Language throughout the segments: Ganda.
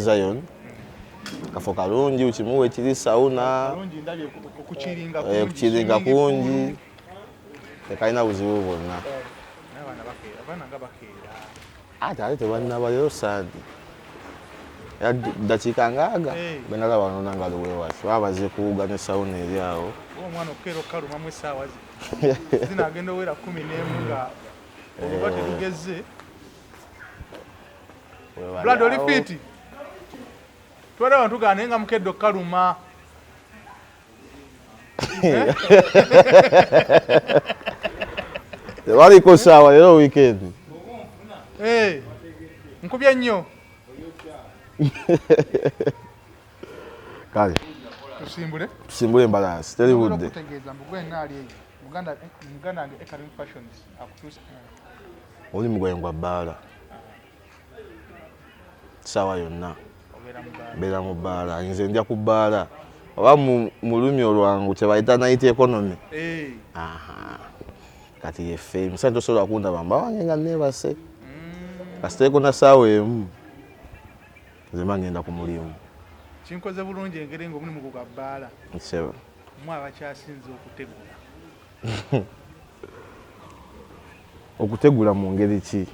Zion. Kafo kalungi, kimuwe kiri sauna. Kalungi, ndabye okukiringa Eh, kungi. Kukiringa Swimming pool. Kungi. Tekalina buzibu bwonna. Naye abaana bakeera, abaana nga bakeera. Ate ate tebannaba leero Sande. Era ddakiika ngaaga Eh. benalaba nona nga luweewasi baba bazze kuwuga ne sauna eri awo. Oba omwana okukeera okukalumamu essaawa zi zinaagenda owera 11 nga oluba terugeze. Webali Blood oli awo. fit, twala abantu gaa, naye nga mukedde okukaluma. Tebaliko saawa leero, weekend. Eh, nkubye nnyo. Kale. Tusimbule. Tusimbule embalaasi, teri budde. Okutegeeza mbu gwe ali eyo muganda muganda wange Ekarim Fashions akutuusa. Omulimu gwange gwa bbaala saawa yonna. Obeera mu bbaala? Mbeera mu bbaala, nze ndya ku bbaala oba mu lulimi olwangu kyebayita night economy. Eh, Aha. Kati yeffe emisana tosobola kundaba, mba wange nga neebase. Kasiteeko na saawa 1 nze mba ngenda ku mulimu. Kinkoze bulungi engeri ng'omulimu gwo gwa bbaala. Nseba. Mu abakyasinze okutegula. Okutegula mu ngeri ki?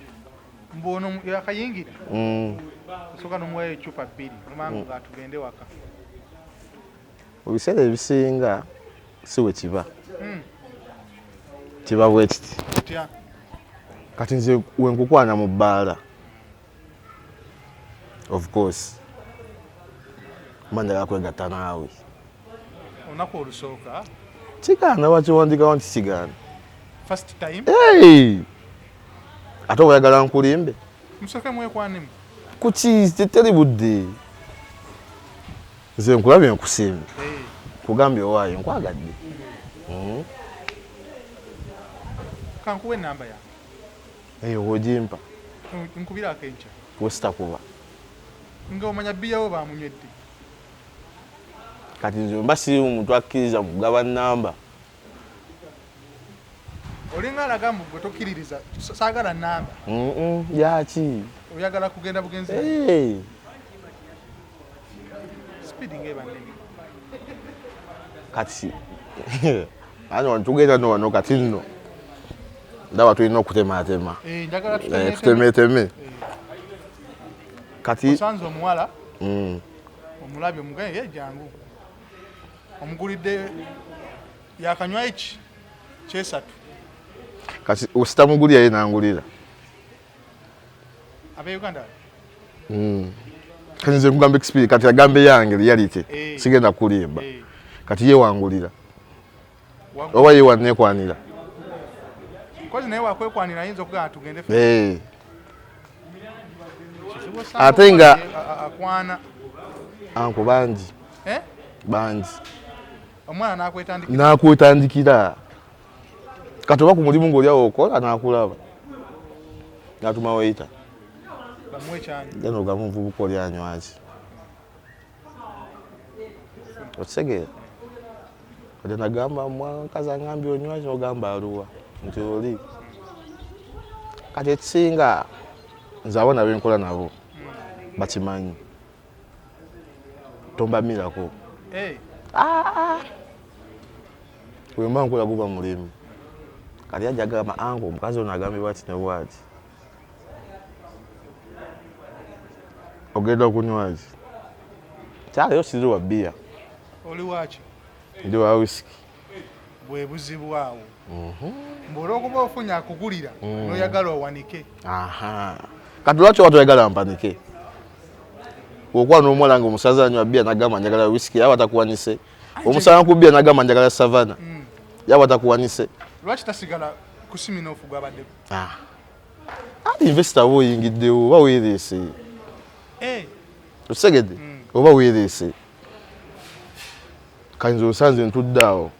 Mbu ono yakayingira, osooka n'omuwayo eccupa bbiri nomangu nga tugende waka. Mu biseera ebisinga si we kiba. Kiba bwe kiti. Otya? Kati nze wenkukwana mu bbaala, of course mba njagala kwegatta naawe. Olunaku olusooka? Kigaana? Wakiwandikawo nti kigaana? First time? Hey! Ate oba oyagala nkulimbe? Musooke mwekwanemu. Kuki? Teteri budde. Nze nkulabye, nkusiimye. Eh, kugambye owaayo nkwagadde. Kankuwa enamba yange. Eyo wogimpa. Nkubirako enkya. Wesitakuba. Nga omanya bbiyawo bamunywedde. Kati nze mba siri muntu akkiriza kugaba namba. Olinga alaga mbu gwe tokkiririza, saagala namba. Yaki? Oyagala kugenda bugenzi. Hey. Speed ng'eba nnene. Kati ani wano tugenda no wano, kati nno ndaba tulina okutematema. Eh, njagala Eh, tutemeteme. tutemeteme kati. Osanze omuwala, omulabye, omugaye ye jangu, omugulidde yakanywa eki kyesatu. Kati ositamugulira, ye nangulira. Abeuganda. Kati nze nkugamba experience, kati agambe yange reality. Eh. Sigenda kulimba. Eh, Kati ye wangulira oba ye wanekwanira? Kozi naye wakwekwanira ayinza okugamba tugende ffe. Eh. Kizibu osanga Ate omuwala akwana. Anko bangi. Eh? Bangi. Omwana nakwetandikira. Nakwetandikira. Kati oba ku mulimu ng'oliawo okola, nakulaba natuma waiter. Bamuwe ekyanyi. Genda ogamba omuvubuka oli anywaki, okitegeera? Kati nagamba mukazi angambye onywaki, nogamba aluwa nti oli. Kati ekisinga nze abaana benkola nabo bakimanyi, tombamirako. Eh, Wemba nkola guba mulimu. Kati ajja agamba, "Ango, omukazi ono agambye bwati ne bwati, ogenda kunywaki?" Kyaleero siri wa bbiya. Oli waki? Ndi wa wisiki. Bwe buzibu awo, mbu olwokuba ofunye akugulira n'oyagala owanike. Aha, kati lwaki oba toyagala mpanike? Okuba n'omuwala nga omusaza anywa bbiya nagamba njagala wisiki, yaba takuwanise. Omusanga ku bbiya nagamba njagala Savana, yaba takuwanise. Lwaki tasigala ku Smirnoff gwabaddeko? Ah. Ati investor oba oyingiddewo oba weereese. Eh, Okitegedde? Oba weereese. Kayinza osanze ntudde awo,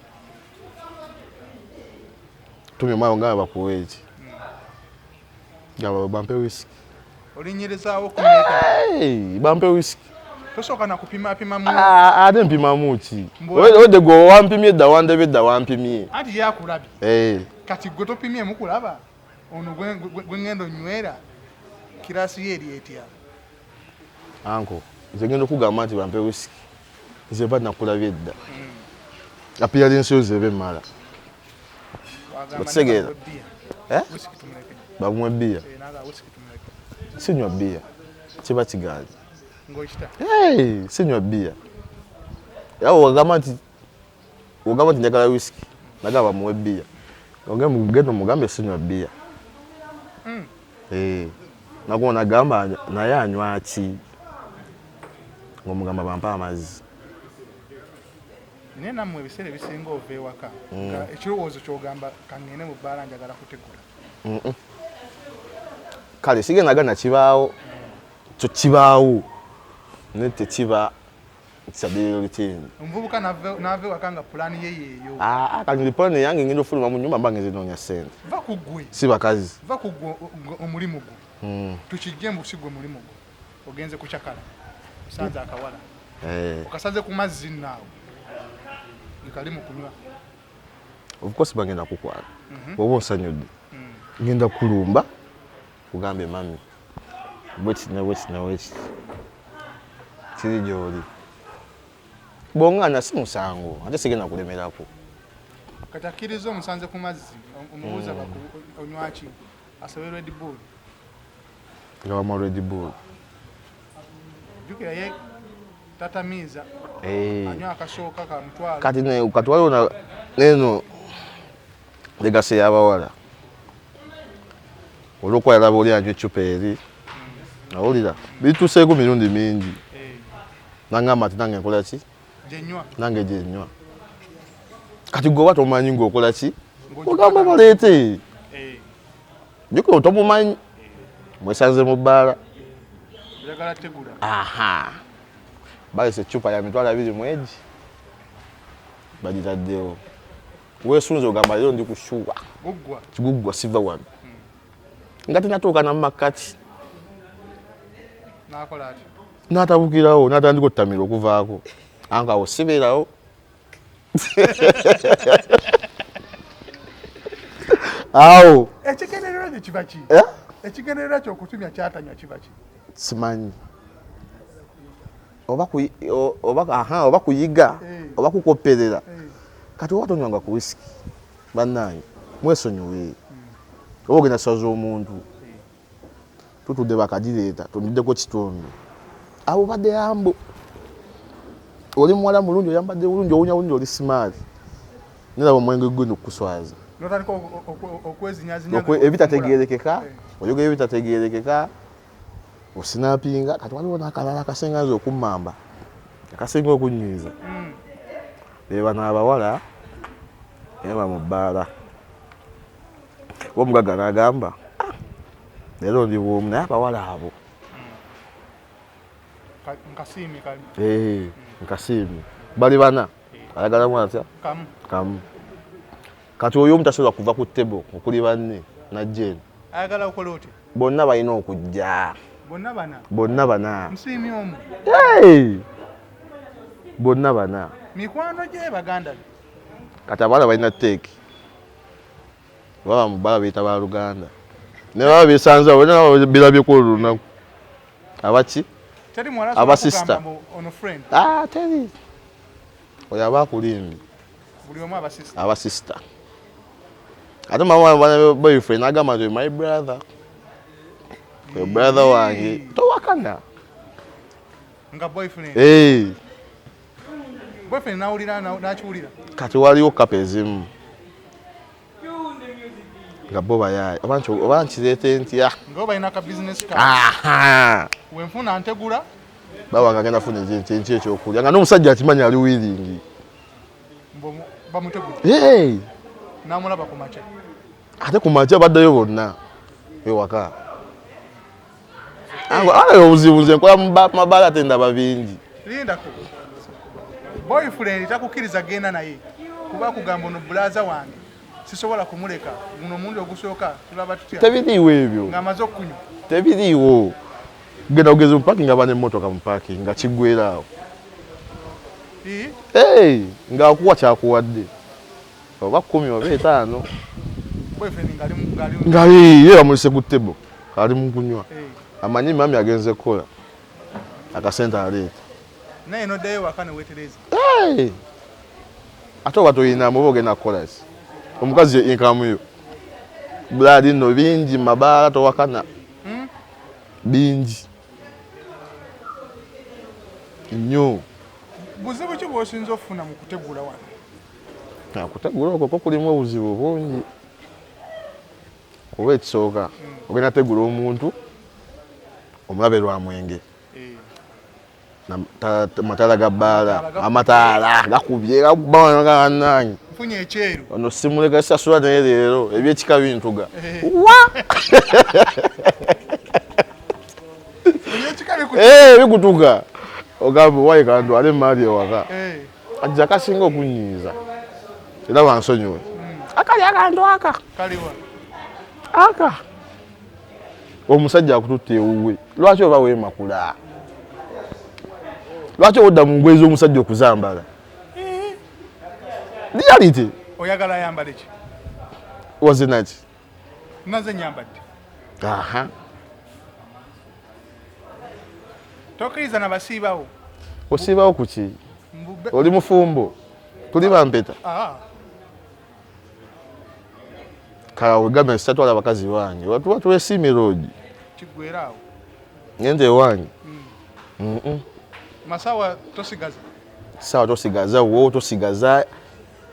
tumye omwana ngamba bakuwa eki, gamba bampe wisiki. Olinyerezaawo 15. Hey, bampe wisiki. Tosooka nakupimapimamu? Ah, ate mpimamu ki? Wedde gwe wampimye edda, wandebe edda, wampimye. Anti yakulabye. Eh, Kati gwe topimyemu kulaba ono gwe ŋŋenda onywera kirasi ye eri etya? Anko. Nze ngenda okugamba nti bampe wisiki, nze mba nakulabye dda. Appearance yo zebe mmala. Okitegeera? Eh? Bamuwe bbiya. Sinywa bbiya, kiba kigaanyi. Hey, sinywa bbiya. Era wogamba nti njagala wisiki, nagamba bamuwe bbiya. Genda omugambe sinywa bbiya. Eh, nago nagamba naye anywa ki? Ng'omugamba bampe amazzi. Naye nammwe ebiseera ebisinga ova ewaka nga ekirowoozo ky'ogamba kangende mu bbaala njagala kutegula. Kale sigenda gana kibaawo, kyo kibaawo, naye tekiba it's a daily routine. Omuvubuka n'ava ewaka nga pulaani ye yeeyo. Ah, kati pulaani yange ngenda ofuluma mu nnyumba mba ngenze noonya ssente. Va ku ggwe. Si bakazi. Va ku ggwe omulimu gwo. Tukijje mbu si gwe mulimu gwo. Ogenze kucakala. Osanze akawala. Okasanze ku mazzi nno awo. Nga kali mu kunywa. Of course bagenda kukwana. Bw'oba onsanyudde. Ngenda kulumba kugambe mami. Bwekiti ne bwekiti ne bwekiti. Kiri gy'oli. Bw'oŋŋaana si musango, ate sigenda kulemerako. Kati akkiriza omusanze ku mazzi, omubuuza onywa ki? Asabe Red Bull. Nga bamuwa Red Bull. Jjukira ye tatamiiza. Anywa akasooka ka mutwalo. Kati kati waliwo neno legacy y'abawala. Olw'okuba yalaba oli anywa eccupa eri. Awulira bituuseeko mirundi mingi. Nangamba nti nange nkola ki? Nange gye nnywa. Kati gwe oba tomanyi ng'okola ki? Ogamba baleete. Jjukira otomumanyi. Mwesanze mu bbaala. Aha. Baleese eccupa ya 20,000 mu egi. Bagitaddewo. Weesunze ogamba leero ndi ku shuwa. Kiguggwa siva wano. Nga tenatuuka na mu makkati. N'atabukirawo n'atandika ottamira okuvaako. Anka awo sibeerawo. Awo. Ekigendererwa kyo kiba ki? Ekigendererwa kyo okutumya kyatanywa kiba ki? Simanyi. Oba kuyiga, oba kukopperera. Kati oba tonywanga ku wisiki, bannange mwesonyiwe. Oba ogenda saza omuntu. Tutudde bakagireeta, tunyuddeko kitundu. Abo badde yambo. Oli muwala mulungi, oyambadde bulungi, owunya bulungi, oli simaali. Nalaba omwenge gwino okukuswaza. N'otandika okwezinyazinya. Ebitategeerekeka, oyogera ebitategeerekeka, osinapinga. Kati waliwo n'akalala akasinga nze okummamba, akasinga okunnyiiza. Be bano abawala eba mu bbaala. Omugagga n'agamba, leero ndi bwomu naye abawala abo. Nkasiimye kali. Nkasiimye. Bali bana. Ayagalamu atya? Kamu. Kamu. Kati oyo omu tasobola kuva ku table okuli banne najja eno. Ayagala okola otya? Bonna balina okujja. Bonna bana? Bonna bana. Nsiimye omu. Bonna bana. Mikwano gye baganda be. Kati abawala balina teeki. Baba mu bbala biyita baluganda. Ne baba beesanze awo, bonna birabyeko olwo lunaku. Abaki? Teri muwala Aba sister. ono friend. Ah, teri. Oyo aba akulimbye. Buli omu aba sister. Aba sister. Ate mama wa boyfriend agamba nti my brother. Oyo brother wange. Towakana. Nga boyfriend. Eh. Boyfriend n'awulira n'akiwulira. Kati waliwo kapa ezimu. Nga bo bayaaye. Oba nkireete ntya? Nga balina ka business ka. Aha. Wenfuna ntegula. Bawa nga agenda funa ekintu ekyokulya. Nga n'omusajja akimanyi ali willing. Bamutegula. Hey. N'amulaba ku makya. Ate ku makya baddayo bonna ewaka. Ala obuzibu nze nkola mu mabaala ate ndaba bingi. Lindako. Boyfriend takukkiriza genda naye kuba kugamba ono bulaza wange sisobola kumuleka guno omulundi ogusooka tulaba tutya. Tebiriiwo ebyo. Ng'amaze okunywa. Tebiriiwo. Genda kugeza mu parking aba n'emmotoka mu parking nga kiggweera awo. Hey, ng'akuwa kyakuwadde. Oba 10 oba 5. Boyfriend ngali Nga ye bamulese ku table ali mu kunywa. Amanyi mami agenze kukola. Akasente aleeta. Naye noddayo waka newetereza. Ate oba toyinamu oba ogenda kukola ki? Omukazi ye income yo. Blood nno bingi mu mabaala towakana. Bingi. Nnyo. Buzibu ki bw'osinza okufuna mu kutegula wano? Kutegula okwo ko kulimu obuzibu bungi. Kuba ekisooka ogenda tegula omuntu omulabe lwa mwenge. Amataala ga bbaala amataala gakubye gakubanange nfunye ekyeru ono simuleka sasula naye leero ebyekika bintuga wa bikutuga ogamba wayi kantwale emaali ewaka ajja akasinga okunyiiza era bansonyiwe akali akantu aka aka omusajja akututta ewuwe lwaki oba weemakula lwaki owodda mu ngoye z'omusajja okuzambala reality oyagala ayambale ki wazinaki naze nyambadde aha tokkiriza na basiibawo osiibawo kuki oli mufumbo tuli bampeta kawe gamba sitatwala abakazi bange watuba twesiimira ogi kiggwera awo ngenda ewange masawa tosigaza sawa tosigaza wo tosigaza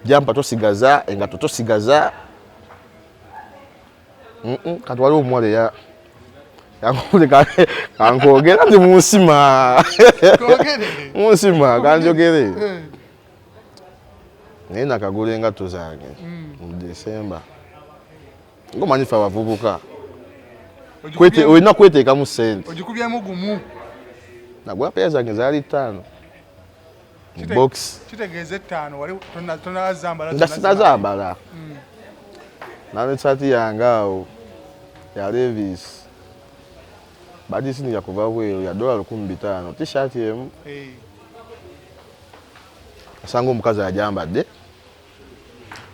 jampa tosigaza engato tosigaza kati waliwo omuwala eya kankwogera nti munsima munsima kanjogere naye nakagula engatto zange mu December ngomanyi fe abavubuka olina kweteekamu ssente ogikubyemu gumu nagula peya zange zaali 5 box kitegeeza 5 wali tonazambala nga sinazambala nanesaati yange awo ya Levis bagisinira kuva bweru ya $1500 t-shirt emu asanga omukazi ajambadde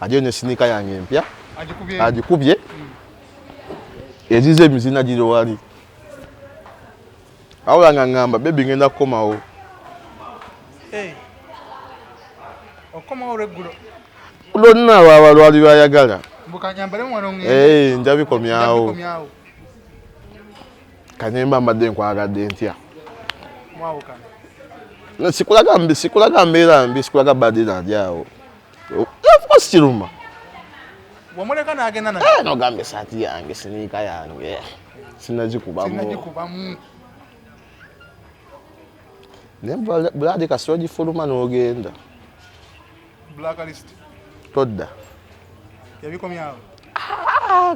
ajeyo ne sinika yange empya agikubye ezize emizina giri wali awula nga ngamba bebi ngenda kukomawo okomawo lweggulo lwonna lwaba lwali lwayagala njabikomyawo kanemba mbadde nkwagadde ntya sikulaga mbi sikulaga mbeera mbi sikulaga badira ndi awo of course kiruma wamuleka n'agenda na nogamba esaati yange siniika yange sinagikubamu naye buladi kasita ogifuluma n'ogenda blacklist todda yabikomyawo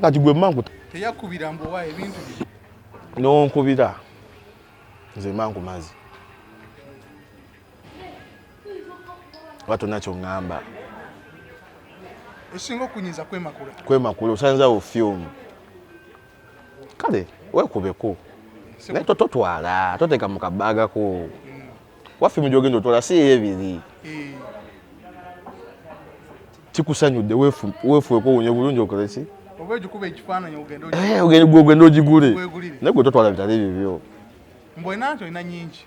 kati gwe mmanku teyakubira mbuwa ebintu bye nonkubira nze mmanku mazi oba tolina kyoŋŋamba ekisinga okunyiza kwemakula kwemakula osanzawo fyumu kale weekubeko naye totwala toteeka mu kabaagako kuba fiimu gyogenda otwala si ebiri kikusanyudde weefuweko owunye bulungi okole ki oba ogikuba ekifaananyi ogende ogigule naye gwe totwala bitali bibyo mbwena nti olina nyingi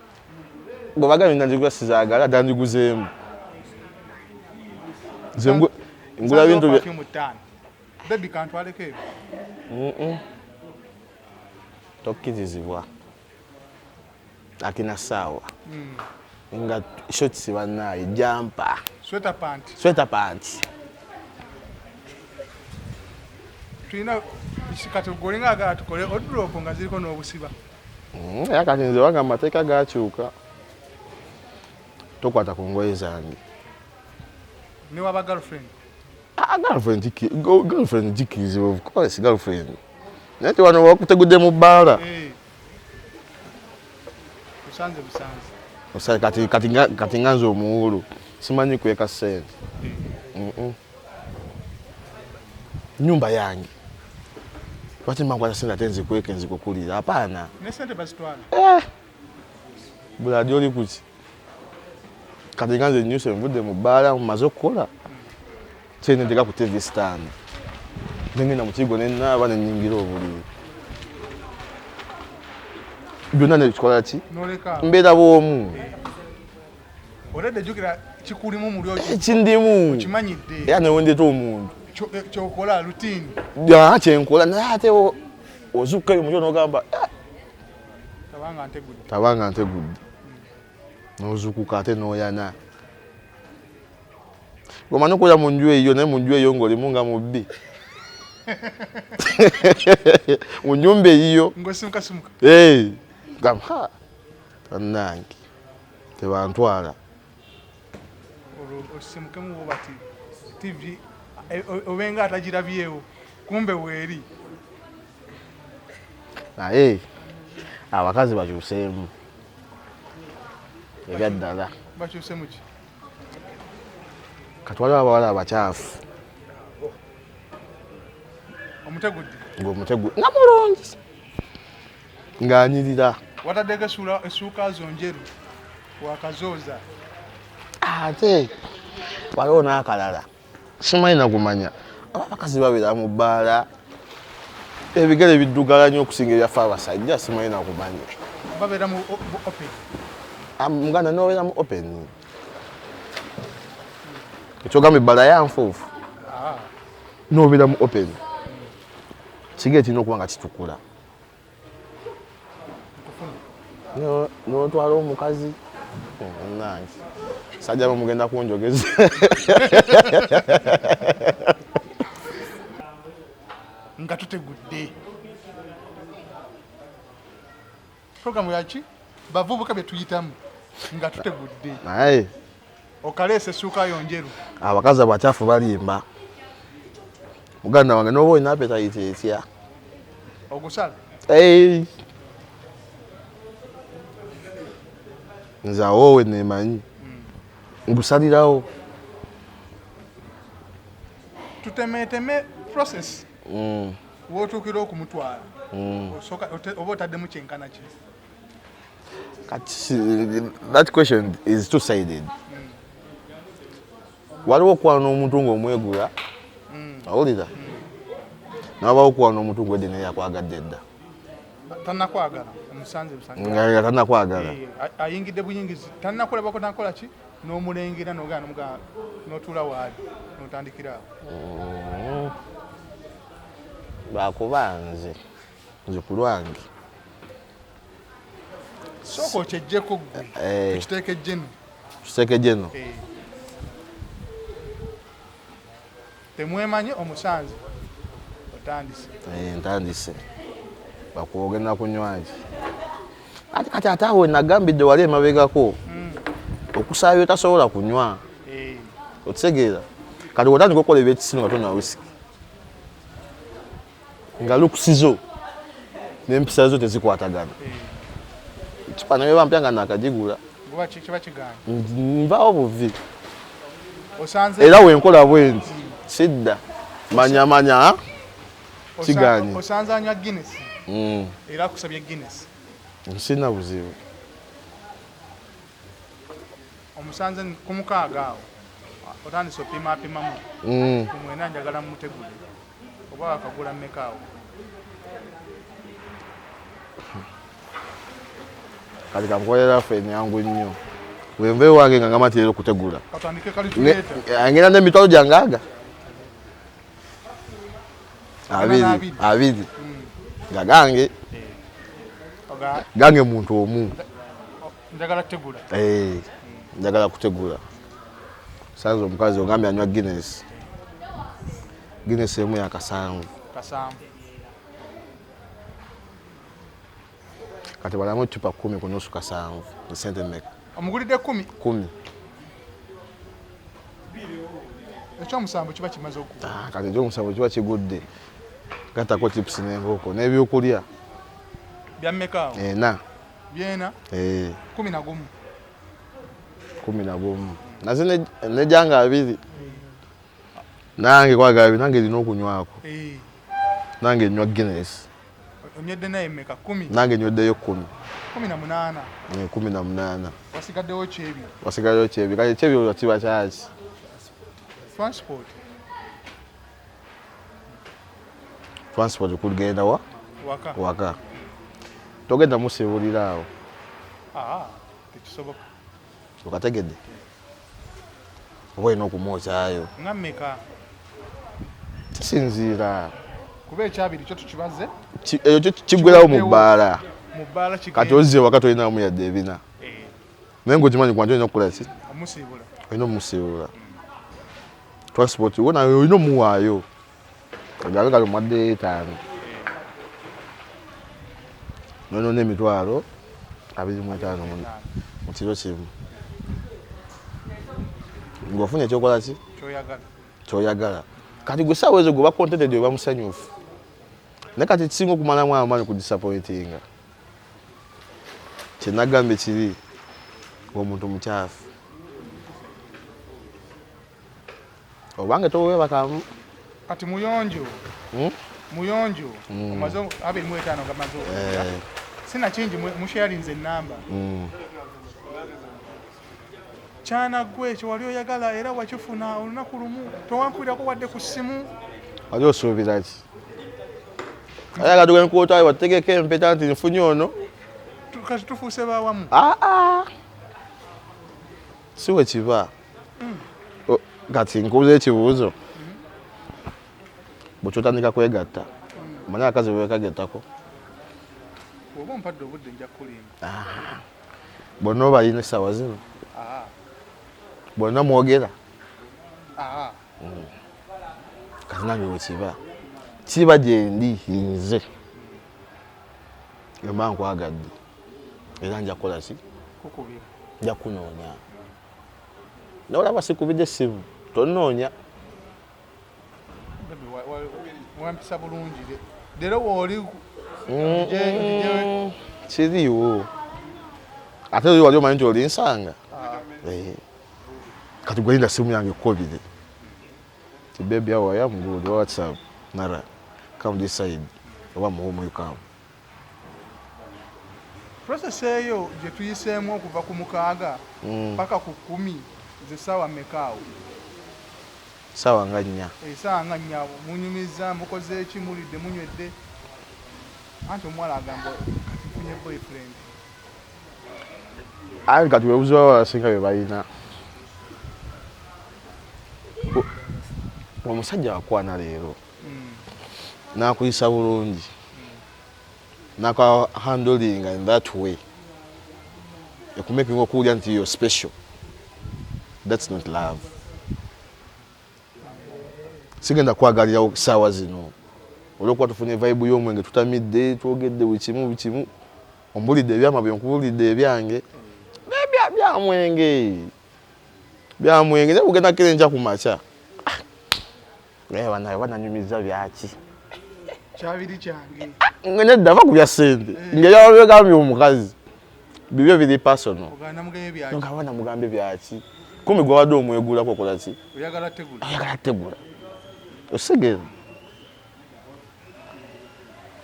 bwe bagambye nandigula sizaagala dandiguzeemu nze ngula bintu bebi kantwaleko ebyo tokkirizibwa akina saawa nga shorts bannaaye jampa sweater pant sweater pant tulina kati golinga agala tukole odrop nga ziriko n'obusiba era kati nze wanga amateeka gakyuka tokwata ku ngoye zange newaba girlfriend girlfriend girlfriend gikirizibwa of course girlfriend naye ti wano wakutegudde mu bbaala busanze busanze kati nga nze omuwulu simanyi kweka ssente nyumba yange lwaki mbankwata sente ate nzikweka nzikukulira apaana ne sente bazitwala buladi oli kuki kati nga nze nyuse nvudde mu bbaala mumaze okukola sente nteeka ku tv stand nengenda mu kigo nenaaba nenyingira obuliri Byonna nekikola ki? Mbeera bwomu. Oredde jjukira kikulimu muli kindimu. Okimanyidde. Era newendeta omuntu. Kyokola routine. Kyenkola naye ate ozuukuka eyo mukyo n'ogamba tabanga ntegudde. Tabanga ntegudde. N'ozuukuka ate n'oyana. Omanyi okubeera mu nju eyo naye mu nju eyo ng'olimu nga mubbi. Mu nnyumba eyiyo. Ng'osimuka simuka. Gamba bannange tebantwala. Olwo osimukemu bw'obati TV obenga atagirabyewo kumbe weeri. Naye abakazi bakyuseemu ebyaddala. Bakyuse muki? Kati waliwo abawala abakyafu. Omutegudde. Ng'omutegudde nga mulungi ng'anyirira. Wataddeko essuuka zo njeru wakazooza. Ate waliwo n'akalala simanyi nakumanya abakazi babeera mu bbaala ebigere biddugala nnyo okusinga ebyaffe abasajja simanyi nakumanya. Babeera mu open. Muganda n'obeera mu open. Ekyogamba ebbala yanfuufu. N'obeera mu open. Kigere kirina okuba nga kitukula. N'otwala omukazi nange sajja mugenda kunjogeza. Nga tutegudde. Programu yaki? Bavubuka bye tuyitamu nga tutegudde. Naye okaleese essuuka yo njeru. Abakazi abakyafu balimba. Muganda wange n'oba olina appetite etya? Ogusala? Nze awoowe neemanyi. Ngusalirawo. Tutemeeteme process. W'otuukira okumutwala. Oba otaddemu kyenkana ki? Kati that question is two-sided. Waliwo okukwana n'omuntu ng'omwegula, awulira? N'abawo okukwana n'omuntu ng'wedde naye yakwagadde dda. Tannakwagala, omusanze busanze. Nga tannakwagala. Ayingidde buyingizi, tannakulabako tannakola ki? N'omulengera n'ogaana n'omugaa n'otuula waali n'otandikira awo. Lwakuba nze, nze ku lwange. Sooka okyeggyeko ggwe, tukiteeke jeno. Tukiteeke jeno. Temwemanyi omusanze otandise. Ntandise. Bakwogenda kunywa ki? Ate kati ate awo nagambidde wali emabegako. Okusaba by'otasobola kunywa. Otegeera. Kati otandika okukola ebyekisiru nga tonywa whisky. Nga looks zo n'empisa zo tezikwatagana. Ekipa naye bampya nga nakagigula. Kiba kigaanye. Nvaawo buvi. Era wenkola bwe nti sidda. Manya manya kigaanye. Osanze anywa Guinness. Era akusabye Guinness. Sirina buzibu. Omusanze ku mukaaga awo. Otandise opimaapimamu. Ku mwena njagala mmutegule. Oba wakagula mmeka awo? Kati kankolera ffe enyangu nnyo. Wenva ewange nga ngamba nti leero kutegula. Katandike kalituleeta. Ngenda n'emitwalo gyange aga. Abiri, abiri. Nga gange. Gange muntu omu. Njagala kutegula. Njagala kutegula. Sanze omukazi ogambye anywa Guinness. Guinness emu ya kasanvu. Kasanvu. Kati balamu eccupa 10 ku nusu kasanvu. Sente mmeka? Omugulidde 10? 10. Ekyomusanvu kiba kimaze okugwa. Kati ekyomusanvu kiba kigudde. Gattako chips n'enkoko n'ebyokulya. Bya mmeka awo? Ena. Byena? 11. 11. Naze nejanga 2. Nange kwagala abiri, nange nina okunywako. Nange nywa Guinness. Onywedde naye mmeka? 10? Nange nyweddeyo 10. 18. 18. Wasigaddewo kyebiri. Wasigaddewo kyebiri. Kale kyebiri kiba kyaki? Transport. Transport kugenda wa? Waka. Waka. Togenda musiibulira awo. Ah, tekisoboka. Okategedde? Oba olina okumwokyayo. Nga mmeka? Kisinziira. Kuba ekyabiri kyo tukibaze. Ekyo kyo kiggwerawo mu bbaala. Mu bbaala kigenda. Kati ozze ewaka tolinamu yadde ebina. Eh. Naye ng'okimanyi ku olina okukola ki? Omusiibula. Olina omusiibula. Transport wo naye olina omuwaayo. Ogambe kale omuwaddeyo etaano. Nonoona 25,000 mu kiro kimu. Ng'ofunye ekyokola ki? Kyoyagala. Kyoyagala. Kati gwe essaawa ezo gwe ba contented oba musanyufu. Naye kati ekisinga okumalamu amaanyi ku disappointinga. Kye nagambye kiri ng'omuntu mukyafu. Obange toweebakamu. Kati muyonjo. Muyonjo. Omaze 25 gamaze okujja. Eh. Sinakindi musharinze enamba. Kyana gwe kye wali oyagala era wakifuna olunaku lumu towankubirako wadde ku ssimu. Wali osuubira ki? Ayagala tugende ku wategeka empeta nti nfunye ono. Kati tufuuse bawamu. Ah ah. Si we kiba. Kati nkubuuza ekibuuzo. Bwe kyotandika kwegatta, omanyi abakazi bwe beekagattako? Bw'oba ompadde obudde nja kukulimba. Bonna obalina essaawa zino? Bonna mwogera? Kati nange bwe kiba. Kiba gye ndi nze. Mba nkwagadde. Era nja kukola ki? Kukubira. Nja kunoonya. Naye olaba sikubidde essimu, tonnoonya. Baby, wampisa bulungi. Leero wooli Kiriiwo. Ate oli wali omanyi nti olinsanga? Eh. Kati gwe linda simu yange ekkubire. Ti baby how I am good, what's up? Nara, come this side. Oba muwumu you come. Process eyo gye tuyiseemu okuva ku 6 paka ku 10 ze ssaawa mmeka awo? Ssaawa nga nnya. Essaawa nga nnya munyumizza, mukoze ki, mulidde, munywedde. Anti omuwala agamba kati nfunye boyfriend. Aye kati webuzibu abasinga bye balina. Omusajja akwana leero n'akuyisa bulungi n'aka handling in that way ekumakinga okuwulira nti you're special. That's not love. Sigenda kwagalirawo ssaawa zino olw'okuba tufunye vibe y'omwenge, tutamidde, twogedde buli kimu buli kimu, ombulidde ebyama byo, nkubulidde ebyange, byamwenge byamwenge, naye bugenda kera enkya ku makya, naye banaye bananyumiza byaki? Kyabiri kyange. Nedda, va ku bya ssente, ng'ebyabagambye omukazi bibyo biri personal. Nga abaana mugambe byaki? Kumi gwe wabadde omwegulako okola ki? Oyagala tegula. Oyagala tegula. Osigera.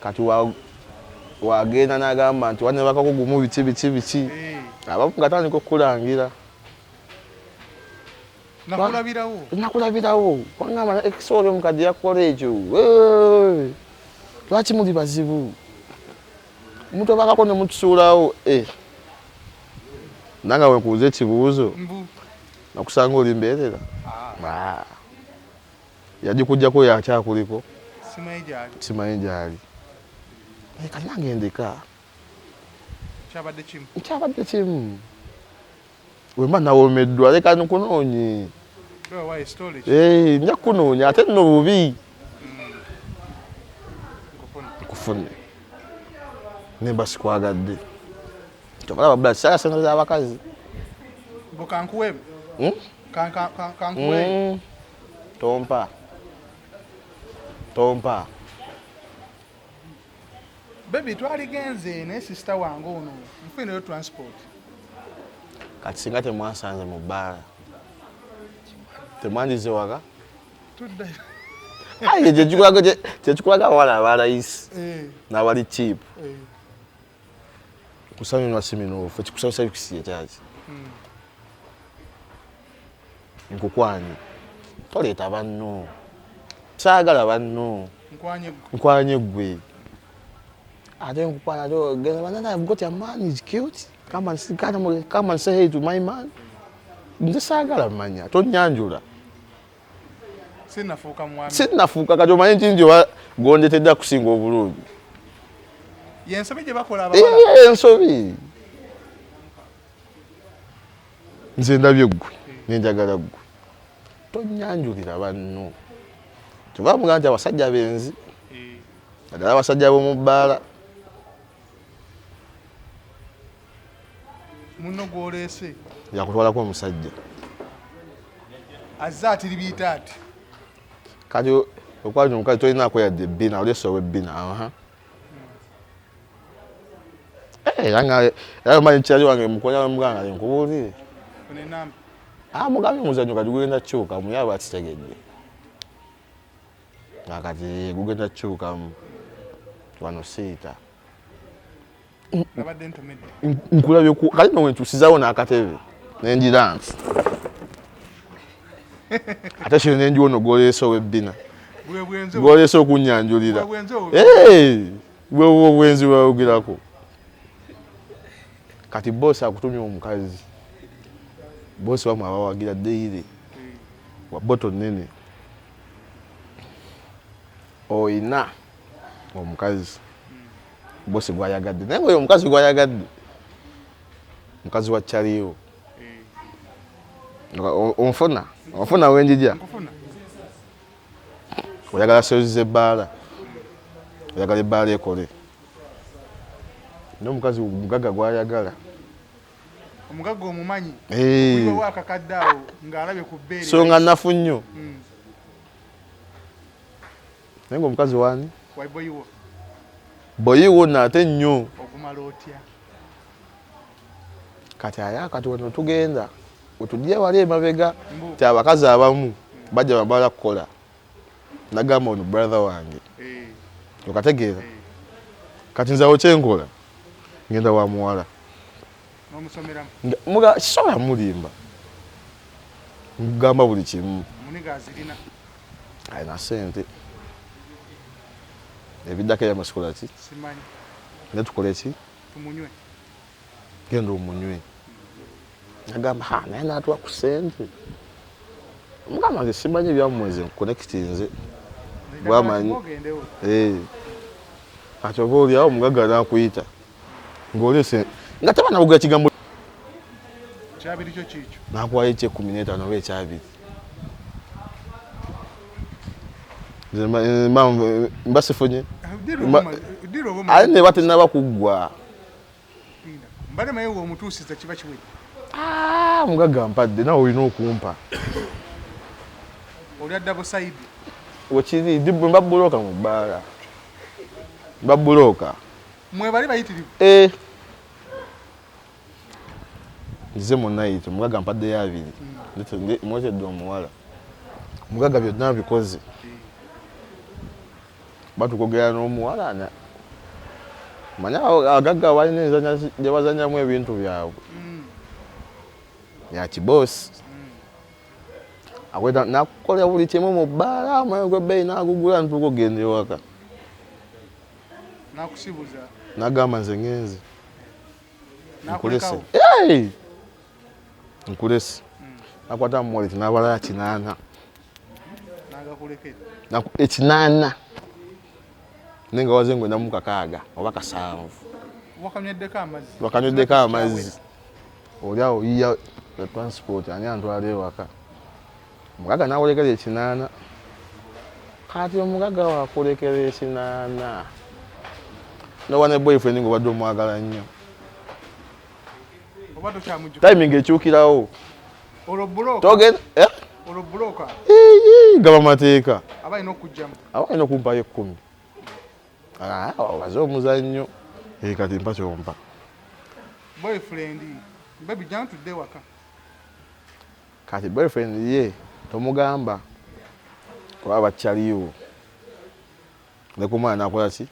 Kati wagenda n'agamba nti wanebakako gumu biki biki biki. Abamu nga tandika okukulangira. Nakulabirawo. Nakulabirawo. Wangamba ex oli omukadde yakukola ekyo. Lwaki muli bazibu? Omuntu abakako ne mutusuulawo. Nange we nkubuuza ekibuuzo. Nakusanga oli mbeerera. Yagikuggyako yakyakuliko. Simanyi gy'ali. Simanyi gy'ali. Kati nange ndeka. Kyabadde kimu. Kyabadde kimu. Wemba nawoomeddwa leka nkunoonye. Nja kukunoonya ate nno bubi. Nkufune. Nemba sikwagadde. Kyova olaba saagala ssente z'abakazi. Mbu kankuwe. Kankuwe. Tompa. Tompa. Baby twaligenze naye sister wange ono nfuneyo transport. Kati singa temwasanze mu bbaala temwandize waka? Tuddayo. Aye kyekikulaga abawala abalayisi n'abali cheap. Kusanyunywa si minuufu, ekikusanyusa bikisi ekyaki. Nkukwanye. Toleeta banno. Saagala banno. Nkwanye ggwe. Nkwanye ggwe. Ate nkukwana ate ogenda banana, I've got a man, is cute, come and see, come and say hey to my man. Nze saagala manya, tonyanjula. Sinnafuuka mwami. Sinnafuuka. Kati omanyi nti nti oba gondetedde akusinga obulungi. Yensobi gye bakola abawala. Eh, ensobi. Nze ndabye ggwe nenjagala ggwe, tonyanjulira banno. Kyova mugamba nti abasajja benzi, naddala abasajja b'omu bbaala. Munno gw'oleese yakutwalako omusajja. Azze atiribiita ati. Kati okwanja omukazi tolinako yadde ebbina, oleese ow'ebbina. Aha. Eh, era nga era omanyi kyali wange mukonya muganda nkubuulire. Ono enamba. Ah, mugambye omuzannyo kati gugenda kukyukamu, ye aba akitegedde nga kati gugenda kukyukamu wano siita. Nabadde ntomedde. Nkulabye kati no wentuusizaawo n'akatebe nengira nti ate kino nenjiwa ono gwoleese ow'ebbina. Bwe bwenzi. Gwoleese okunyanjulira. Bwe bwenzi obwo. Eh, bwe bwe bwenzi bwayogerako. Kati boosi akutumye omukazi, boosi wamwe abawagira daily wa boto nnene, oyina omukazi boosi gwayagadde, naye ngaoyo omukazi gwayagadde mukazi wa kyaliwo. Onfuna onfuna wenjija. Nkufuna. Oyagala sales z'ebbaala, oyagala ebbaala ekole, n'omukazi mugagga gwayagala. Omugagga omumanyi. Eh. Kuliwo akakadde awo ng'alabye ku bbeere. So nga nafu nnyo. Naye ngaomukazi wani? Waiboyiwo. Boyiwo naate nnyo. Ogumala otya? Kati aya kati wano tugenda wetujja wali emabega. Mbu. Ti abakazi abamu bajja bamala kukola, nagamba ono brother wange. Okategeera? Kati nze awo kyenkola, ngenda wa muwala. N'omusomeramu. Muga kisobola mulimba, nkugamba buli kimu. Muniga azirina. Alina sente, ebiddako ebyamwe ki? Simanyi. Ne tukole ki? Tumunywe. Genda omunywe. Nagamba ha, naye natuwa ku sente. Mugamba nze simanyi ebyammwe, nze nkuconnectinze. Bwamanyi. Ogendewo. Eh. Kati oba oliawo omugagga nakuyita ng'olese nga tebanawugula kigambo. Kyabiri kyo kiikyo. Nakuwayo ekyekumi n'etaano oba ekyabiri. Nze mba sifunye. Dira oba ate neba tenaba kuggwa. Mbadde maye omutuusiza kiba kiwedde. Ah, mugagga mpadde, nawe olina okumpa. Oli adda busayidi. Wekiri mba bulooka mu bbaala, mba bulooka. Mwe bali bayitirivu. Eh. Nzize mu night, omugagga mpaddeyo abiri. Mwetedde omuwala, omugagga byonna bikoze, batukogera n'omuwala manye abagagga balina enzanya gye bazanyamu ebintu byabwe ya kiboosi. Akweta nakukolera buli kimu mu bbaala, omwoyo gw'ebbeeyi n'agugula, ntuuka ogenda ewaka. Nakusibuza. Nagamba nze ngenze, nkulese. Nakulekawo. Hey! Nkulese. Nakwata mu wallet n'abalaya 8. Nagakulekera. 8, naye nga waze ngwenamu 6 oba 7. Wakanyweddeko amazzi. Wakanyweddeko amazzi. Oli awo yiya transport, ani antwala ewaka? Omugaga nawolekera 8. Kati omugaga wakulekera 8, nowa ne boyfriend ngaobadde omwagala nnyo. Oba tokyamujjuka. Timing ekyukirawo. Olwo bulooka. Togenda, eh? Olwo bulooka. Ii, gaba mateeka. Aba alina okugjamu. Aba alina okumpayo 10. Ah, obaze omuzannyo. Eh, kati mpa kyompa. Boyfriend, baby, jangu tudde ewaka. Kati boyfriend ye tomugamba kuba bakyaliwo, leka omwana nakola ki?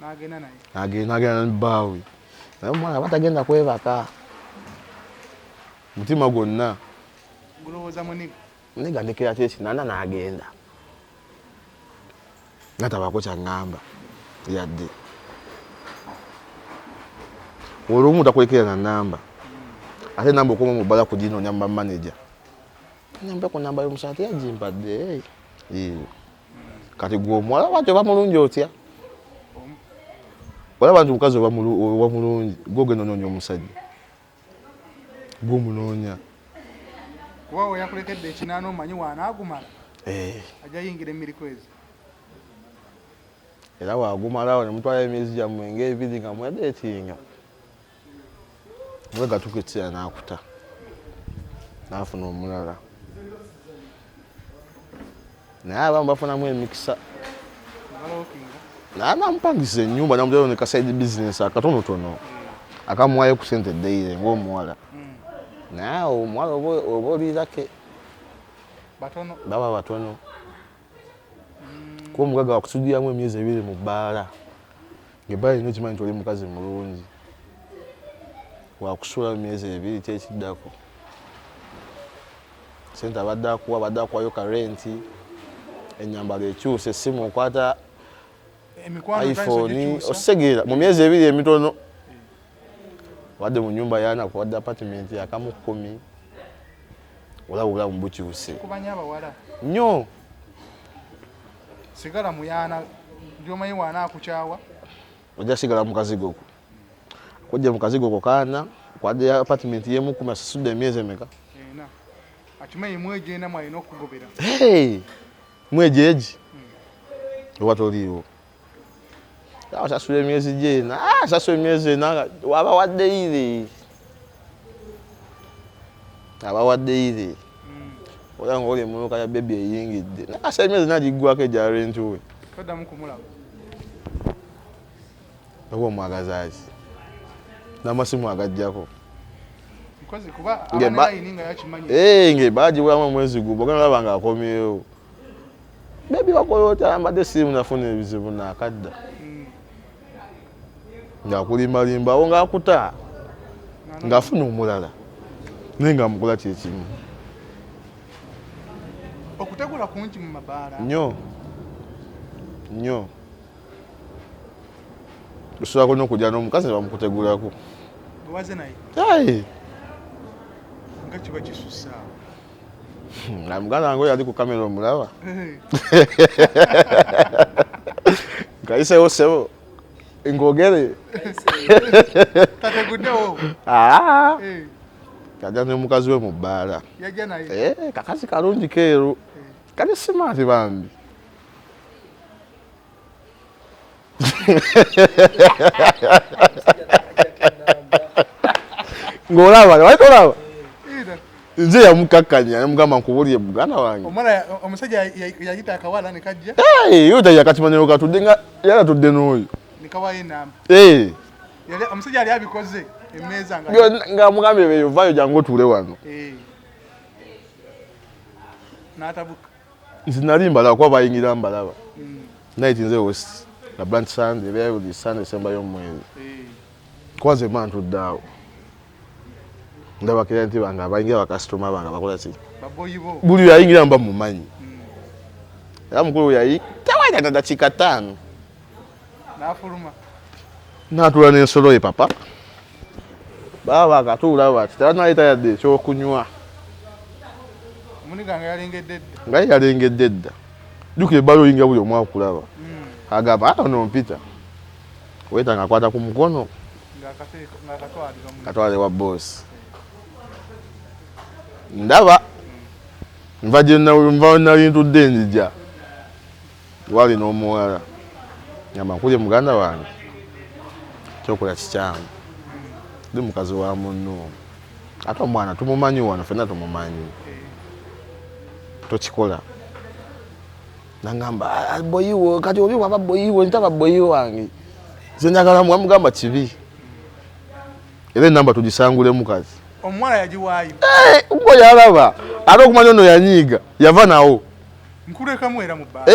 N'agenda naye. Nagenda, nagenda nebbaawe, naye omwana aba tagenda kwebaka, mutima gwonna gulowooza muniga. Muniga ndekera ki 8 n'agenda nga tabaako kyaŋŋamba yadde. Olumu takulekera na namba, ate namba okoma mu bbala kuginoonya mu bamaneja, namba ku namba y'omusajja teyagimpadde. Kati gwe omuwala bwatyo oba mulungi otya? Olaba nti omukazi oba mulungi, gwe ogenda onoonya omusajja, gwe omunoonya. Kuba we yakulekedde ekinaana omanyi wanaagumala, ajja yingira emiriko ezo. Era wagumalawo ne mutwala emyezi gyammwe ng'ebiri nga mwedeetinga, mwe gatuuka ekiseera n'akuta n'afuna omulala. Naye abamu bafunamu emikisa, naye namupangisa ennyumba, namuterawo ne kaside business akatonotono akamuwayo ku sente daily ng'omuwala. Naye awo omuwala oba oliirake baba batono, kuba omugagga wakusudiramu emyezi 2 mu bbaala, ng'ebbaala erina ekimanyi nti oli mukazi mulungi, wakusula mu myezi 2 kyekiddako sente abadde akuwa, abadde akuwayo ka renti, ennyambalo ekyuse, essimu okwata iPhone, ositegeera mu myezi 2 emitono wadde mu nyumba yana kuwadde apartment akamu 10, olaba obulamu bukyuse nnyo. Sigala muyana gyomanyi wana akukyawa, ojja sigala mu kazigo ko, kujja mu kazigo ko kaana kwadde apartment y'emu 10, asasudde emyezi emeka? 4. Akimanyi mwejo ena mwalina okugobera. Mwejo egi oba toliiwo, asasula emyezi gyena, asasula emyezi 4 waba waddeire, aba waddeire ola nga oli emmotoka ya bebi eyingidde, naye asala emyezi 4 giggwako egya renti we. Toddamu kumulaba. Oba omwagazaaki n'amasimu agajjako ng'ebbaala gibulamu omwezi gumu, ogenda olaba ng'akomyewo, bebi wakola otya? Mbadde sirimu, nafuna ebizibu naakadda, ng'akulimbalimba awo ng'akuta ng'afuna omulala, naye ng'amukola kyekimu. Okutegula kungi mu mabaala nnyo nnyo. Osobola n'okujja n'omukazi ne bamukutegulako. Waze naye nga kiba kisussa. Muganda wange oyo ali ku kamera omulaba, nkayisewo ssebo ngogere. Tateguddewo. Kajja ne mukazi we mu bbaala. Yajja naye. Kakazi kalungi keeru, kali smart bambi. Ng'olaba wali tolaba, nze yamukakkanya namugamba nkubulye muganda wange. Omusajja yayita akawala ne kajja. Yo yakakimanyiro katudde nga yalatudde n'oyo. Ne kawayo enamba. Omusajja yali abikoze emmeeza nga ng'amugambye beeyo vaayo jangu otuule wano. N'atabuka. Nze nali mbalaba kuba bayingira mbalaba. Night nze host na Brunch Sunday, ebeera buli Sunday esembayo omwezi. Kuba nze mba ntudde awo, ndaba client bange abayingira, bakasitoma bange bakola ki, buli yayingira mba mumanyi. Era mukulu yayi tewalina na dakiika 5 n'afuluma, n'atuula n'ensolo ye papa, baba bakatuula bati tebanaleeta yadde ekyokunywa. Omuniga nga yalengedde dda. Nga ye yalengedde dda. Jjukira ebbaala oyingira buli omu akulaba, agamba ono mpita weta nga akwata ku mukono katwale wa boosi. Ndaba nva gye nva nali ntudde, nzija wali n'omuwala, ngamba nkulye muganda wange, kyokola kikyamu, ndi mukazi wa munno, ate omwana tumumanyi wano ffenna tumumanyi, tokikola. Nangamba boyiwo, kati oli waba boyiwo, ntaba boyi wange, nze njagala mugamba kibi, era enamba tugisangulemu kati. Omuwala yagiwaayo. Ubwo yalaba ate okumanya ono yanyiiga, yava nawo. Nkulekamu era mu bbaala.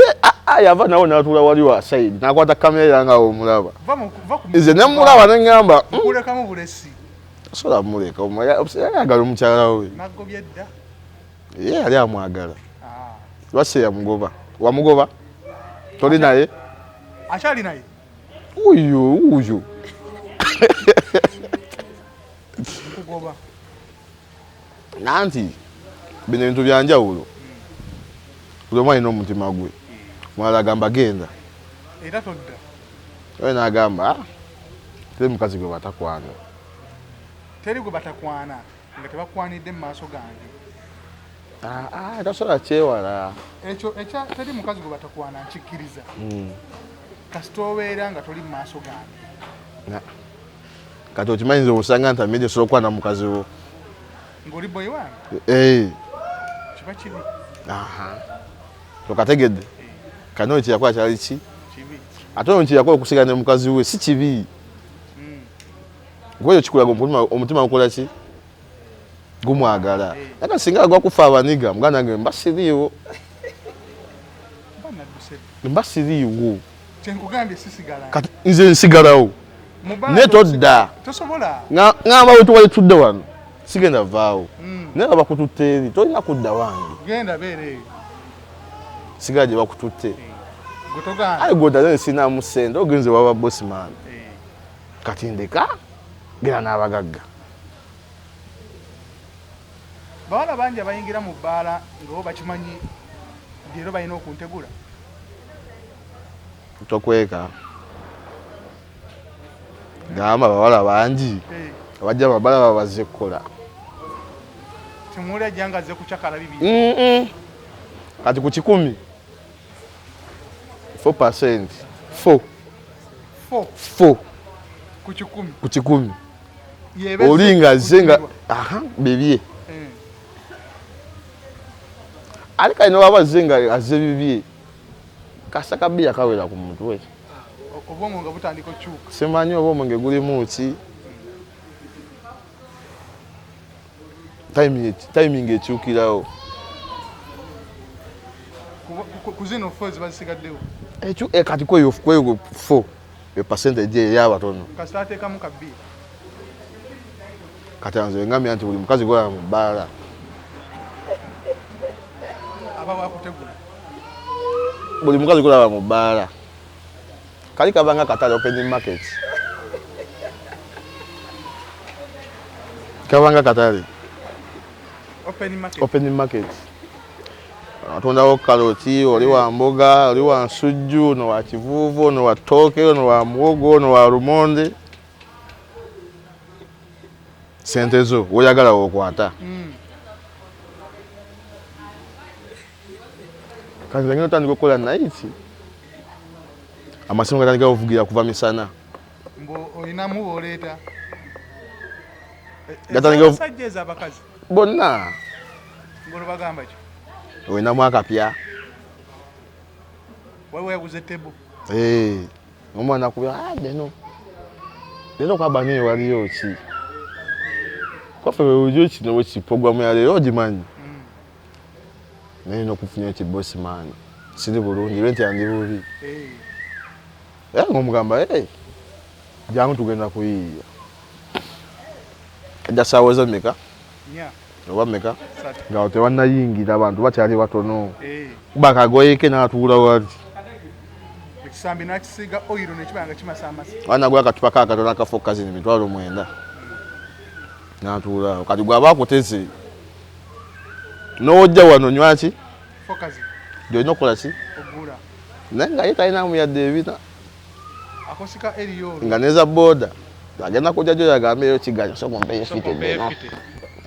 Yava nawo n'atuula wali wa side, n'akwata kamera nga omulaba. Nze ne mulaba ne ŋŋamba, Nkulekamu bulesi. Tasobola muleka, ayagala omukyala we. Nagobye dda. Ye yali amwagala. Lwaki yamugoba? Wamugoba? Toli naye? Akyali naye? Uyu, uyu. Bakugoba. Nanti bino ebintu byanjawulo, buli omu alina omutima gwe. Omulala agamba genda, era todda. Oyo n'agamba, "Ah, teri mukazi gwe batakwana." Teri gwe batakwana nga tebakwanidde mu maaso gange. Ah, ah, tosobola kyewala. Ekyo ekya teri mukazi gwe batakwana nkikkiriza, kasita obeera nga toli mu maaso gange. Kati okimanyi nze osanga nti amedi osobola okukwana mukazi wo ng'oli boyi wange. Eh. Kiba kibi. Aha. Tokategedde kano kyeyakola kyali ki? Kibi. Ate ono kyeyakola okusigala ne mukazi we si kibi. Kuba ekyo kikulaga omutima gukola ki? Gumwagala. Eh. Naye kati singa agwa kufa abaniga, muganda wange, mba siriiwo. Mba nadduse. Mba siriiwo. Kyenkugambye, sisigala. Kati nze nsigalawo. Mu bbaala. Naye todda. Tosobola. Ŋŋamba bwe tuwali tudde wano, sigenda vaawo, naye nga bakututte eri, tolina kudda wange. Genda beera eyo. Sigala gye bakututte. Gwe togaana. Aye gwodaze sinamu ssente, ogenze waba bosman. Kati ndeka genda n'abagagga. Bawala bangi abayingira mu bbaala nga bo bakimanyi nti leero balina okuntegula. Tokweka, gamba bawala bangi abajja mabala babazze kukola. Timuli ajja nga azze kucakala bibi. Kati ku 100, 4%, 4. Four. 4. Ku 100. Ku 100. Yeebezze oli nga azze nga kunyumirwa. Aha, bibye. Ate kale nowaba azze nga azze bibye, kasa kabiya kawera ku mutwe. Obwongo nga butandika okukyuka. Simanyi oba omwenge gulimu ki. Timing ekyukirawo. Ku zino four ziba zisigaddewo. Ekyo kati kweyo four, e percentage ey'abatono. Kasita ateekamu kabiya. Kati nze ngambye nti buli mukazi gwolaba mu bbaala aba wakutegula. Buli mukazi gwolaba mu bbaala kali kabanga katale, open market, kabanga katale. Open market. Open market, atondawo kaloti, oli wa mboga, oli wa nsujju, ono wa kivuuvu, ono wa ttooke, ono wa muwogo, ono wa lumonde. Sente zo woyagala wokwata. Kati nze ngenda otandika okukola night, amasimu gatandika okuvugira kuva misana. Mbu olinamu booleeta. Gatandika Ez'abasajja, ez'abakazi? Bonna. Ngolwo bagamba ki? Olinamu akapya. Waliwo yaguze table. Eh, omwana kubya, ah, deno leero kwaba niyo waliyo ki kwaffe bwebujo kino bweki programu ya leero ogimanyi, naye nokufunya ki bossman, siri bulungi, rent yandi bubi. Era ng'omugamba, "Hey, jangu tugenda kuyiiya." Ajja saawa zo mmeka? 4. Oba mmeka? 3. Nga tewannayingira, abantu bakyali batono. Kuba akagoye ke n'atuula wali. Ekisambi n'akisiiga oyiro nekiba nga kimasamasa. Wanagula akacupa kakatono akafo kazini 90,000 n'atuula awo. Kati gwaba akuteze n'ojja wano nywaki fokazi. Gyolina okukola ki? Ogula. Naye nga ye talinamu yadde ebina. Akosika eriyo olwo. Nga neza booda agenda kujja gyo yagambe eyo kiganya soka ompeyo fite deno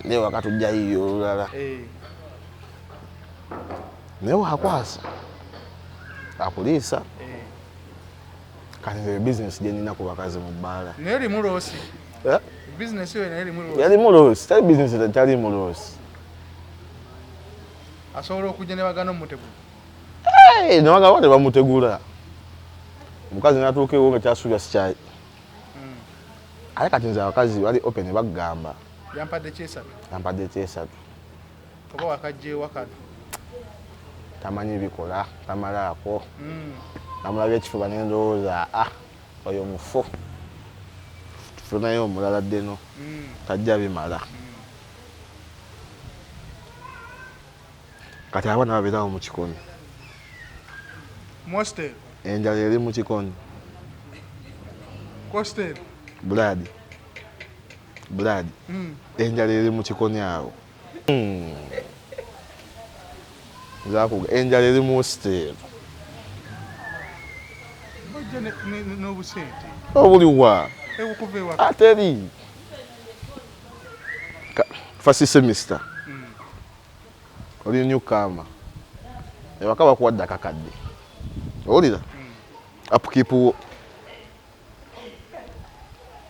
naye wakatujja yiyo olulala. Naye wakwasa akuliisa. Kati nze bizinesi gye nina ku bakazi mu bbaala. Naye erimu loss. Eh? Bizinesi yo naye erimu loss. Yalimu loss, tali bizinesi talimu loss. Asobola okujja ne bagana omutegula. Hey, newagaba tebamutegula, omukazi natuuka ewo nga kyasuubira sikyayi. Ate kati nze abakazi bali open, bagamba yampadde kyesatu. Yampadde kyesatu. Oba wakajja ewa kano. Tamanyi bikola, tamalaako. Namulabya ekifuba nendowooza, ah, oyo mufu, tufunayo omulala ddeno. Tajja bimala. Kati abaana babeerawo mu kikoni. Mu hostel. Enjala eri mu kikoni. Hostel. Blood. Blood. Enjala eri mu kikoni awo. Nzakuga enjala eri mu hostel. Ojja n'obusente. Obuliwa? Okuva ewaka. Ateri. First semester. Oli newcomer. Ewaka bakuwadde akakadde. Owulira? Upkeep wo.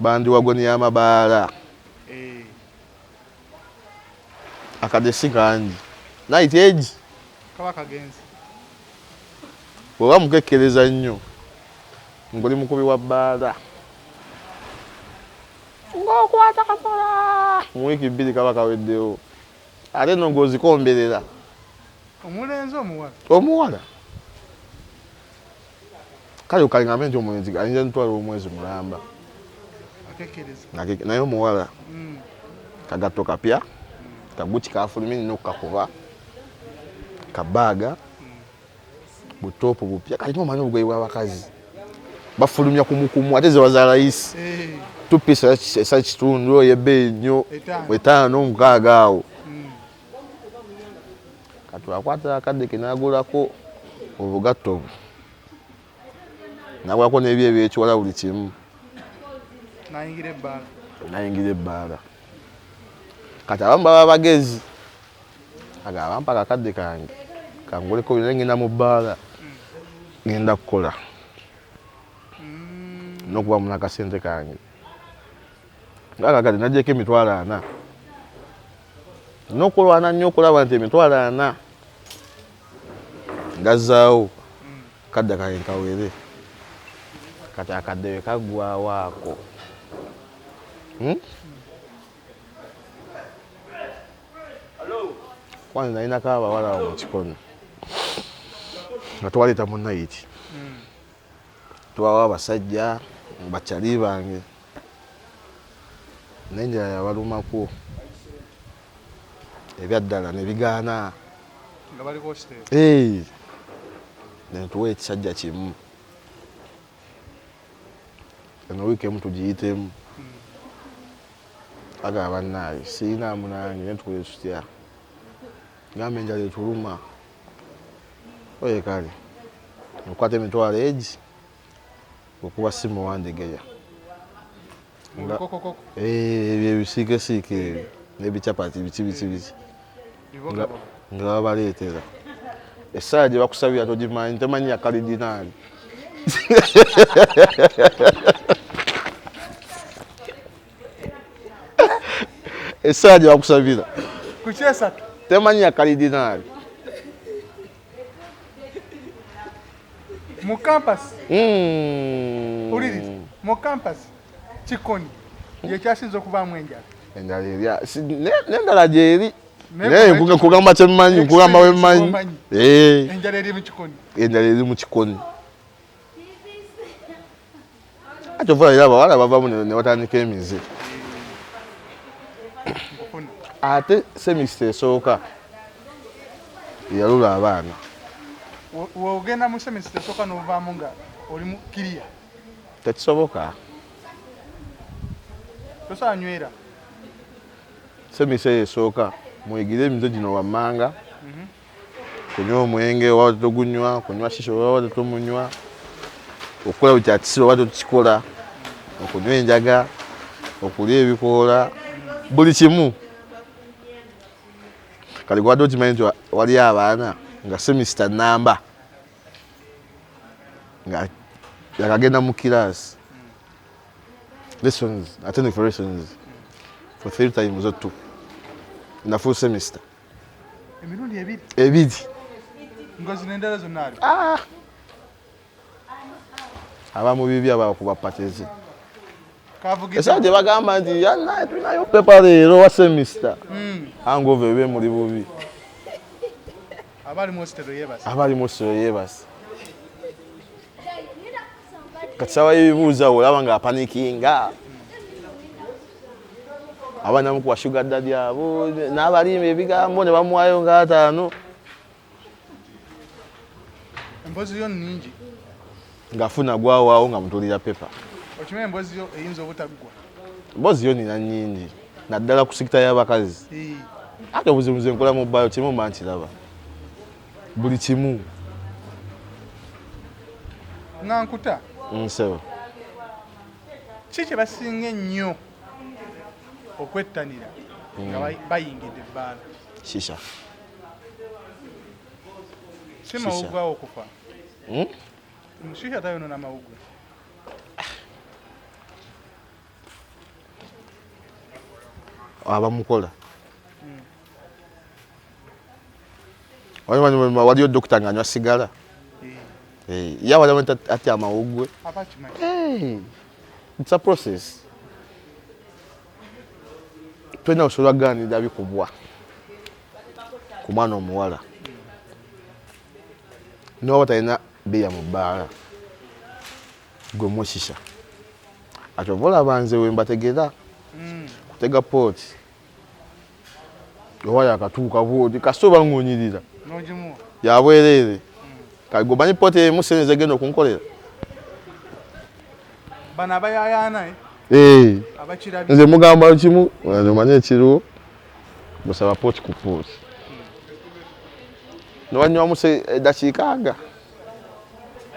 Bandiwagoni y'amabaala. Akadde si kangi. Night age. Kaba kagenze. Bw'oba mukekkereza nnyo ng'oli mukubi wa bbaala. Ng'okwata kakola. Mu wiiki 2 kaba kaweddewo. Ate nno ng'ozikomberera. Omulenzi omuwala? Omuwala. Kale okalingambe nti omulenzi ayinza ntwala omwezi mulamba. Akekkereza. Naye omuwala. Kagatto kapya. Kaguki kafulumye nina okukakuba. Kabaaga. Butoopu bupya. Kati omanyi obugoye bw'abakazi. Bafulumya kumukumu ate ze bazaala layisi. Tupisa esa kitundu ey'ebbeeyi nnyo. 5 6 awo. Kati akwata akadde ke n'agulako obugatto bwe. N'agulako n'ebyo ebyekiwala buli kimu. N'ayingira ebbaala. N'ayingira ebbaala. Kati abamu baba bagezi. Agamba bampa akakadde kange kanguleko bino ngenda mu bbaala. Ngenda kukola. N'okuba muna akasente kange. Ng'akakadde n'aggyeko 40,000. N'okulwana nnyo okulaba nti 40,000 ngazzaawo kadde kange kawere. Kati akadde we kaggwaawo ako. Kwanza nalinako abawala awo mu kikono nga twaleeta mu night. Twawa abasajja bakyali bange. N'enjala yabalumako ebyaddala ne bigaana. Nga bali hostel. Ne tuwa ekisajja kimu. Eno wiiki emu tugiyitemu. Agamba bannaaye siyinaamu nange naye tukole tutya. Gamba enjala etuluma. Oye kale okwata emitwalo egi okuba simu wandegeya. Ebyo ebisiikesiike ebyo n'ebikyapati biki biki biki. Nga babaleetera. Essaawa gye bakusabira togimanyi, tomanyi ya kalidinaali. Essaawa gye bakusabira. Ku kyesatu. Temanyi ya kalidinaali. Mu campus. Uliriza. Mu campus kikoni yekyasinze okuvaamu enjala. Enjala erya n'endala gyeri. Naye nkugamba kye mmanyi, nkugamba we mmanyi. Enjala eri mu kikoni. Enjala eri mu kikoni. Ate ova era abawala bavaamu ne batandika emize. Ate semester esooka yalula abaana. Wogenda mu semester esooka n'ovaamu nga oli mu kiriya. Tekisoboka. Tosobola nywera. Semester eyo esooka muyigire emize gino wammanga. Kunywa omwenge oba togunywa, kunywa shisha oba tomunywa, okukola buli kya kisiru oba tokikola, okunywa enjaga, okulya ebikoola, buli kimu. Kati gwadde okimanyi nti waliyo abaana nga semester namba nga yakagenda mu class lessons, attending for lessons for 3 times or 2 in a full semester. Emirundi ebiri. Ebiri. Nga zino endala zonna ali. Abamu bibi abakuba patezi. Essaawa gye bagamba nti yannaye tulinayo pepa leero wa semester. Hangover ebe muli bubi. Abali mu hostel yeebase. Abali mu hostel yeebase. Kati ssaawa y'ebibuuzo awo olaba ng'apanikinga. Abaana mukuwa sugar daddy abo n'abalimba ebigambo ne bamuwaayo nga 5. Emboozi yo nnyingi. Ng'afuna gwawaawo nga mutulira pepa. Okimanyi emboozi yo eyinza obutaggwa. Emboozi yo nina nnyingi, naddala ku sector y'abakazi. Ate obuzibu nze nkola mu bayo, kimu mba nkiraba buli kimu. Nga nkuta. Nsebo. Ki kye basinga ennyo okwettanira nga bayingidde ebbaala? Shisha. Si mawuggwe awo okufa? Shisha tayonoona mawuggwe. Abamukola. Waliyo dokita ng'anywa sigala. Ye awalamu ati amawuggwe. It's a process. Tulina osobola kugaanirira bikubwa ku mwana omuwala. N'oba talina bbiya mu bbaala, gwe mushisha. Ati oba olaba nze we mbategera kutega pooti. Oba yakatuuka bwoti kasita oba ng'onyirira yabwereere. Kale gwe omanyi pooti emu ssente zegenda okunkolera. Bano abayayaana eh? Nze mugamba kimu, omanyi ekiriwo, musaba pooti ku pooti. Newanywamu eddakiika nga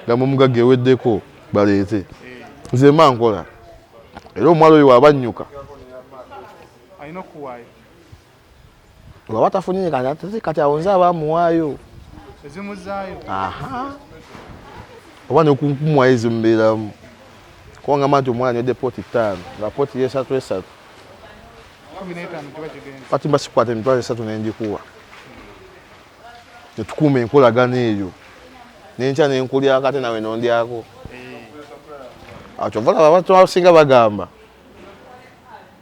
gamba omugagga eweddeko baleete. Nze mba nkola. Era omuwala oyo waba annyuka. Alina okuwaayo. Waba tafunye kati awo nze aba amuwaayo. Ezimuzaayo. Aha. Oba nekumuwayo ezimubeeramu. Kuba ngamba nti omwana anywedde pooti 5 nga pooti y'esatu esatu. 15 kiba kigenze. Kati mba sikwata 30,000 ne ngikuwa. Netukuuma enkolagana eyo. N'enkya ne nkulyako ate nawe n'ondyako. Awo kyova olaba abantu abasinga bagamba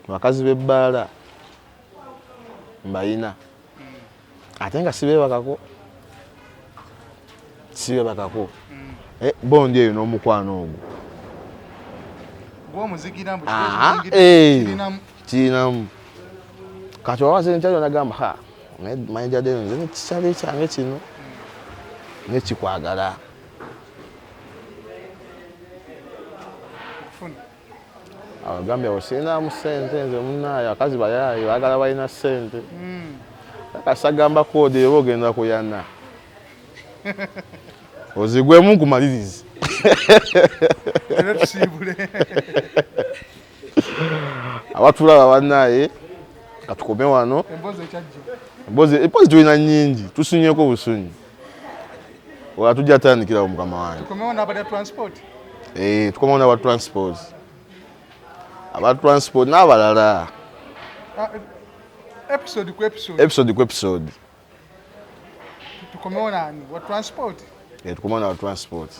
bakazi b'ebbaala mbayina ate nga sibeebakako, sibeebakako. Bondi eyo n'omukwano ogwo Gw'omuzigira mbu kirinamu. Kati wabaza enkya yonna gamba ha manager Deno nze n'ekisale kyange kino nekikwagala. Abagambye awo sirinamu ssente nze munnaaye, abakazi bayaaye baagala balina ssente. Kasagamba koodi oba ogenda kuyana. Ozigwemu nkumalirize. Abatulaba bannaaye katukome wano. Emboozi tulina nnyingi, tusunyeko busunyi. Wala tujja tandikirawo mukama wange. Tukomewo n'abalya transport. Tukomewo n'aba transport. Aba transport n'abalala. Episode ku episode. Episode ku episode. Tukomewo nani? Wa transport? Tukomewo n'aba transport.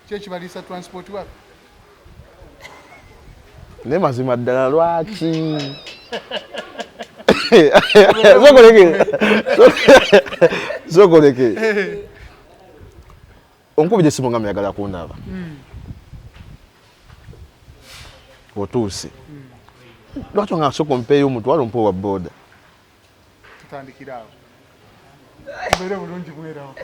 Ki ekibaliisa transport waffe? Naye mazima ddala lwaki? Sokoleke. Onkubidde essimu nga myagala kundaba. Otuuse. Lwaki nga nsooka ompeeyo omutwalo mpe owa boda? Tutandikire awo. Mbeere bulungi bwerawo.